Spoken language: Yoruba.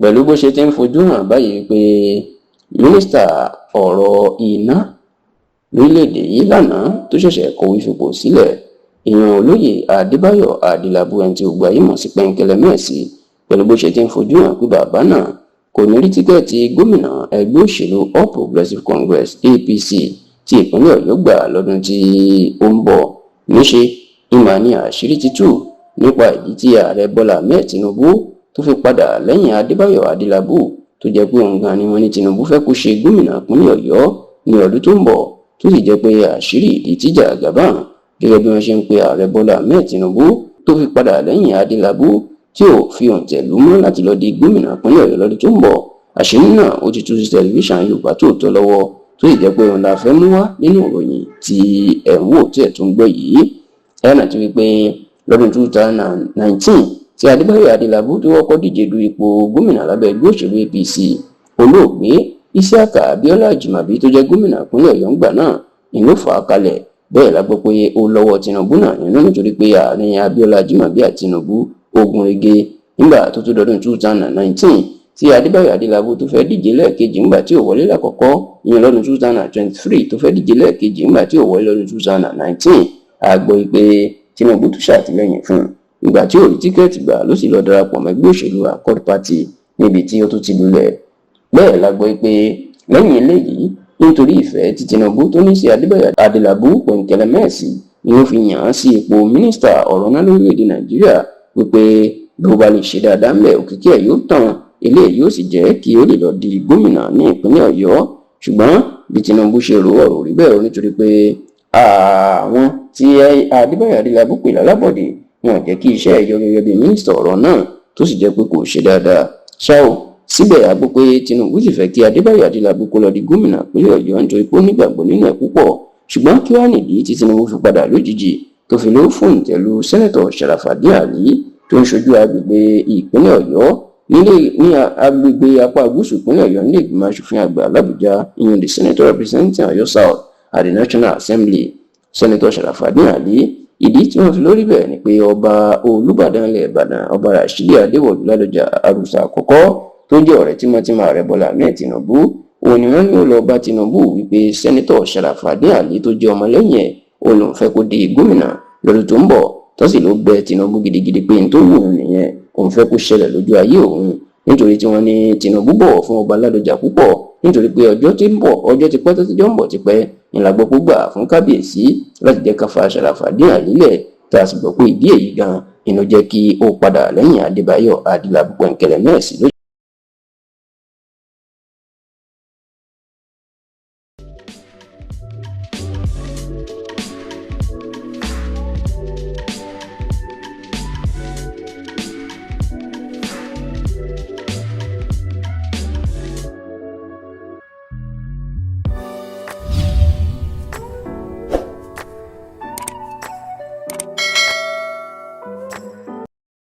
Pẹ̀lú bó ṣe ti ń fojú hàn báyìí pé mínísítà ọ̀rọ̀ iná lórílẹ̀‐èdè yìí lánàá tó ṣẹ̀ṣẹ̀ kọ̀wé fipò sílẹ̀, ìyẹn olóyè Adébáyọ̀ Adélábù, ẹni tí gbogbo ayé mọ̀ sí Pẹ́ńkẹ́lẹ́ Mẹ́ẹ̀sì, pẹ̀lú bó ṣe ti ń fojú hàn pé bàbá náà kò ní rí ticket gómìnà ẹgbẹ́ òṣèlú All Progressives Congress, APC, tí ìpínlẹ̀ Ọ̀yọ́ gbà lọ́dún tí ó ń bọ̀, níṣe ìmọ̀ ní àṣírí ti tú nípa ìdí tí Ààrẹ Bọ́lá Ahmed Tinubu tó fi padà lẹ́yìn Adébáyọ̀ Adélábù, tó jẹ́ pé òun gan ni wọ́n ní Tinubu fẹ́ kó ṣe gómìnà ìpínlẹ̀ Ọ̀yọ́ ní ọdún tó ń bọ̀, tó sì jẹ́ pé àṣírí ìdí tí Jagaban, gẹ́gẹ́ bí wọ́n ṣe ń pe Ààrẹ Bọ́lá Ahmed Tinubu, tó fi padà lẹ́yìn Adélábù, tí ò fi òǹtẹ̀ lù mọ́ láti lọ di gómìnà ìpínlẹ̀ Ọ̀yọ́ lọ́dún tó ń bọ̀, àṣírí náà ó ti tú sí Tẹlifíṣàn Yorùbá Tòótọ́ lọ́wọ́, tó sì jẹ́ pé òun la fẹ́ mú wá nínú ìròyìn tí ẹ̀ ń wò, tí ẹ̀ tún gbọ́ yìí. Ẹ̀ náà ti wí pé lọ́dún 2019 tí Adébáyọ̀ Adélábù tó kọ́kọ́ díje du ipò gómìnà lábẹ́ ẹgbẹ́ òṣèlú APC, olóògbé Isiaka Abiola Ajimabi, tó jẹ́ gómìnà ìpínlẹ̀ Ọ̀yọ́ ńgbà náà, ìlú fà á kalẹ̀. Bẹ́ẹ̀ la gbọ́ pé ó lọ́wọ́ Tinubu náà nínú, nítorí pé àárín Abiola Ajimabi àti Tinubu ogun rege. Nígbà tó tó dọdún 2019 tí Adébáyọ̀ Adélábù tó fẹ́ díje lẹ́ẹ̀kejì ńgbà tí ò wọlé lákọ̀ọ́kọ́, ìyẹn lọ́dún 2023, tó fẹ́ díje lẹ́ẹ̀kejì ńgbà tí ò wọlé lọ́dún 2019, a gbọ́ pé Tinubu tún ṣàtìlẹ́yìn fún un. Ìgbà tí ò rí ticket gbà ló sì lọ darapọ̀ mọ́ ẹgbẹ́ òṣèlú Accord Party, níbi tí ó tún ti lulẹ̀. Bẹ́ẹ̀ la gbọ́ pé lẹ́yìn eléyìí, nítorí ìfẹ́ tí Tinubu tó ní sí Adébáyọ̀ Adélábù Pẹ̀ǹkẹ́lẹ́ Mẹ́ẹ̀sì, ni ó fi yàn án sí ipò mínísítà ọ̀rọ̀ náà lórílẹ̀‐èdè Nàìjíríà, wípé bí ó bá lè ṣe dáadáa ńbẹ̀, òkìkí ẹ̀ yóò tàn, eléyìí yóò sì jẹ́ kí ó lè lọ di gómìnà ní ìpínlẹ̀ Ọ̀yọ́. Ṣùgbọ́n bí Tinubu ṣe rò, ọ̀rọ̀ rí bẹ́ẹ̀, nítorí pé àwọn tí Adébáyọ̀ Adélábù pè lálábọ̀dé, wọn ò jẹ́ kí iṣẹ́ ẹ̀ yọ gẹ́gẹ́ bí mínísítà ọ̀rọ̀ náà, tó sì jẹ́ pé kò ṣe dáadáa ṣá o. Síbẹ̀, a gbọ́ pé Tinubu sì fẹ́ kí Adébáyọ̀ Adélábù kó lọ di gómìnà ìpínlẹ̀ Ọ̀yọ́, nítorí pé ó nígbàgbọ́ nínú ẹ̀ púpọ̀. Ṣùgbọ́n kí wàá nìdí tí Tinubu fi padà lójijì tó fi ló fòǹtẹ̀ lu Senator Sharafadeen Ali, tó ń ṣojú agbègbè ìpínlẹ̀ Ọ̀yọ́ nílé ní agbègbè apá gúúsù ìpínlẹ̀ Ọ̀yọ́ nílé ìgbìmọ̀ asòfin àgbà làbújá, ìyẹn the senator representing Ọ̀yọ́ South at the National Assembly, Senator Sharafadeen Ali? Ìdí tí wọ́n fi lórí bẹ́ẹ̀ ni pé ọba Olúbàdàn ilẹ̀ Ìbàdàn, Ọba Rashidi Adéwọ̀lú Ládọjà Arúsà àkọ́kọ́, tó jẹ́ ọ̀rẹ́ tímọ́tímọ́ Ààrẹ Bọ́lá Ahmed Tinubu, òun ni wọ́n ní ó lọ bá Tinubu wípé Senator Sharafadeen Ali, tó jẹ́ ọmọlẹ́yìn ẹ̀, òun lòún fẹ́ kó di gómìnà lọ́dún tó ń bọ̀. Tó sì ló bẹ Tinubu gidigidi pé n tó wù ú nìyẹn, òun fẹ́ kó ṣẹlẹ̀ lójú ayé òun, nítorí tí wọ́n ní Tinubu bọ̀wọ̀ fún ọba Ládọjà púpọ̀, nítorí pé ọjọ́ tí ń bọ̀, ọjọ́ ti pẹ́ tó ti jọ ń bọ̀ ti pẹ́ ní la gbọ́ pé gbà fún kábíyèsí láti jẹ́ ká fa Sharafadeen Ali lẹ̀, tá a sì gbọ́ pé ìdí èyí gan inú jẹ́ kí ó padà lẹ́yìn Adébáyọ̀ Adélábù Pẹ̀ǹkẹ̀lẹ̀ Mẹ́ẹ̀sì lójú.